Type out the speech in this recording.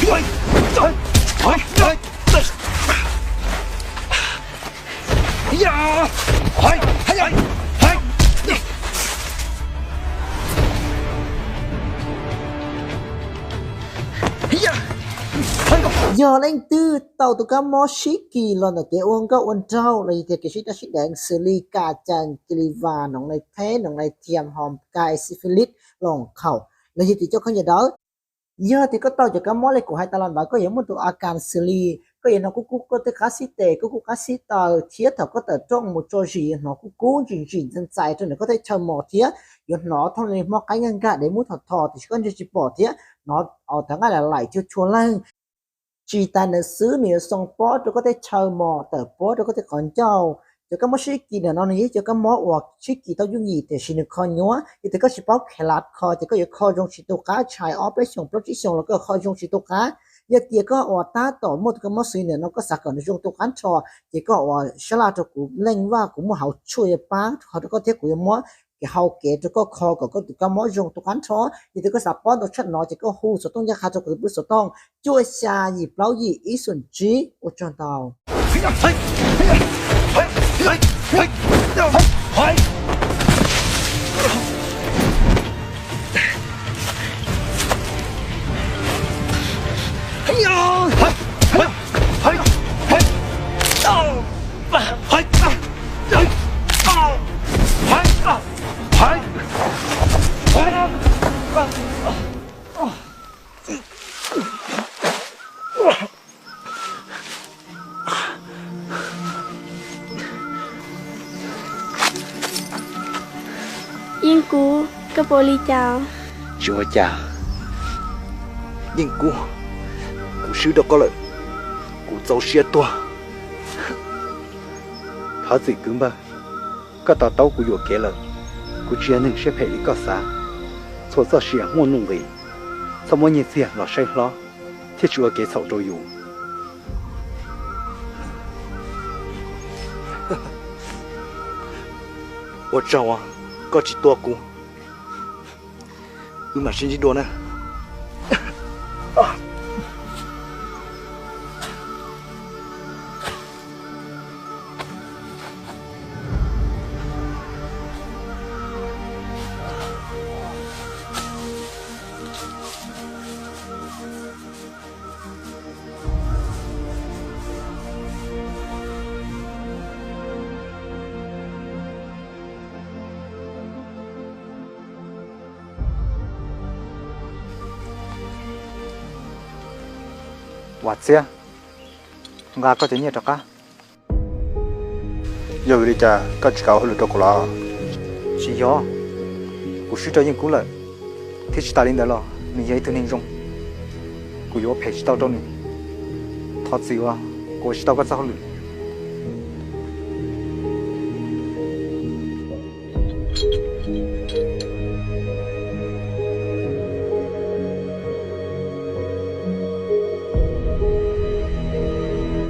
Yog leej twg tau tus kab mob sib kis los ntawm kev ua nkauj ua nraug los yog tias kev sib daj sib deev xws li kas cas, cis li vas, noov nai theb, noov nai thiam, hom kas, syphilis, loos khaum los yog tias cov khaub ncaws dawb. Yog tias koj tau cov kab mob li kuv hais tas los ntawd, koj yuav muaj tus a kas xws li koj yuav hnov kub kub koj tej qab xib tes, kub kub qab xib taw, thiab thaum koj tawm rooj mus tso zis yuav hnov kub kub ntsim ntsim ntxais ntxais rau ntawm koj thaj chaw mos, thiab yuav hnov thooj li hmob qaib nkag nkag dev muab thom thom tiam sis koj ntsia tsis pom thiab hnov os thav nqaij lam laim chua chua leeg. Tsis tas ntawd xwb nws yuav xoo pob rau koj thaj chaw mos, tawm pob rau koj tej qhov ncauj. Cov kab mob sib kis ntawm no nws yog cov kab mob uas sib kis tau yooj yim tiam sis nws kho nyuaj, yog tias koj tsis paub kheev lam kho ces koj yuav kho zoo tsis tu qab, tshais ob peb xyoos plaub tsib xyoos los koj yuav kho zoo tsis tu qab. Yog tias koj uas tab tom muaj tus kab mob xws li ntawm no koj xav kom nws zoo tu qab nrho, ces koj uas sab laj rau kuv, leej Vaj kuv muaj hauv tshuaj yuav pab kho rau koj thiab kuv yuav muab kev hau kev rau koj kho kom koj tus kab mob zoo tu qab nrho. Yog tias koj xav paub ntau tshaj no ces koj hu xov tooj ncaj qha rau kuv tus xov tooj cuaj xya yim plaub yim ib xoom tsib. Ua tsaug ntau. Yeej Kub, koj puas ua li cas? Tsis ua cas. Yeej Kub, kuv swb rau koj lawm, kuv txaus siab tuag. Thov txim kwv npawg, koj to taub kuv yuam kev lawm. Kuv tsis yog neeg siab phem li koj xav. Txhua txoj sia muaj nuj nqis, txhob muab nyiaj txiag los saib hlob thiab tsis ua kev txhaum rau yus. Ua tsaug koj tsis tua kuv. Wb mam sib ntsib dua na. Vam Txiab, nqa koj cov nyiaj rov qab. Yog vim li cas koj tsis kam ua hauj lwm rau kuv los? Tsis yog, kuv swb rau Yeej Kub lawm, thiab tsis tas li ntawd los nws yog ib tug neeg zoo, kuv yuav ua phem tsis tau rau nws. Thov txim uas kuv ua tsis tau koj txoj hauj lwm.